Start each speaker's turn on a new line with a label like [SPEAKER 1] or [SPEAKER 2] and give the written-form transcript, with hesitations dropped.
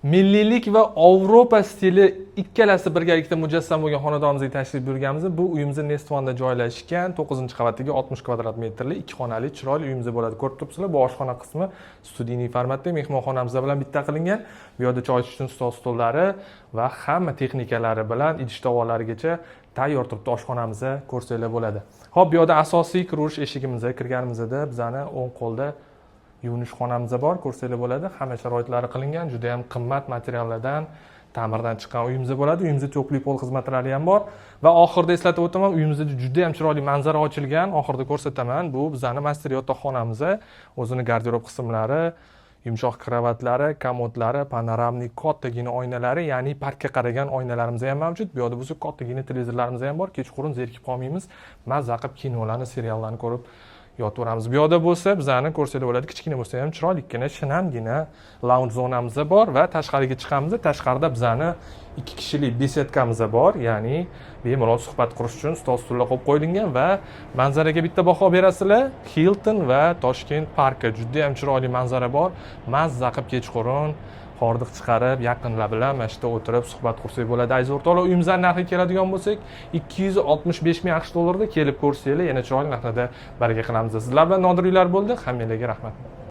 [SPEAKER 1] Milliylik va Ovropa stili ikkalasi birgalikda mujassam bo'lgan xonadonimizga tashrif buyurganmiz. Bu uyimiz Nestvonda joylashgan, 9-qavatdagi 60 kvadrat metrli ikki xonali chiroyli uyimiz bo'ladi. Ko'rib turibsizlar, bu oshxona qismi студийный formatda mehmonxonamiz bilan bitta qilingan. Bu yerda choy ichish uchun stol, stollari va hamma texnikalari bilan idish tovoqlarigacha tayyor turibdi oshxonamizni, ko'rsanglar bo'ladi. Xo'p, bu yerda asosiy kirish eshigimizga kirganimizda bizani o'ng qo'lda yuvinish xonamiz bor, ko'rsanglar bo'ladi. Hamma sharoitlari qilingan, juda ham qimmat materiallardan, ta'mirdan chiqqan uyimiz bo'ladi. Uyimizda тёплый пол xizmatlari ham bor. Va oxirida eslatib o'taman, uyimizda juda ham chiroyli manzara ochilgan, oxirida ko'rsataman. Bu bizani master yotoqxonamiz, o'zini garderob qismlari, yumshoq kravatlari, komodlari, панорамный kattagina oynalari, ya'ni parkka qaragan oynalarimiz ham mavjud. Bu yoqda bo'lsa kattagina televizorlarimiz ham bor. Kechqurun zerikib qolmaymiz, mazza qilib kinolarni, seriallarni ko'rib yotaveramiz. Bu yoqda bo'lsa bizani, ko'rsanglar bo'ladi, kichkina bo'lsa ham chiroylikkina, shinamgina lounge zonamiz bor. Va tashqariga chiqamiz, tashqarida bizani ikki kishilik беседка miz bor, ya'ni bemalol suhbat qurish uchun stol, stullar qo'yib qo'yilgan. Va manzaraga bitta baho berasizlar: Hilton va Toshkent parki, juda ham chiroyli manzara bor. Mazza qilib kechqurun hordiq chiqarib, yaqinlar bilan mana shu yerda o'tirib suhbat qursak bo'ladi. Aziz o'rtoqlar, uyimizni narxiga keladigan bo'lsak, 265 ming AQSh dollarida. Kelib ko'rsanglar, yana chiroyli narxlarda baraka qilamiz. Sizlar bilan Nodir Uylar bo'ldi. Hammanglarga rahmat.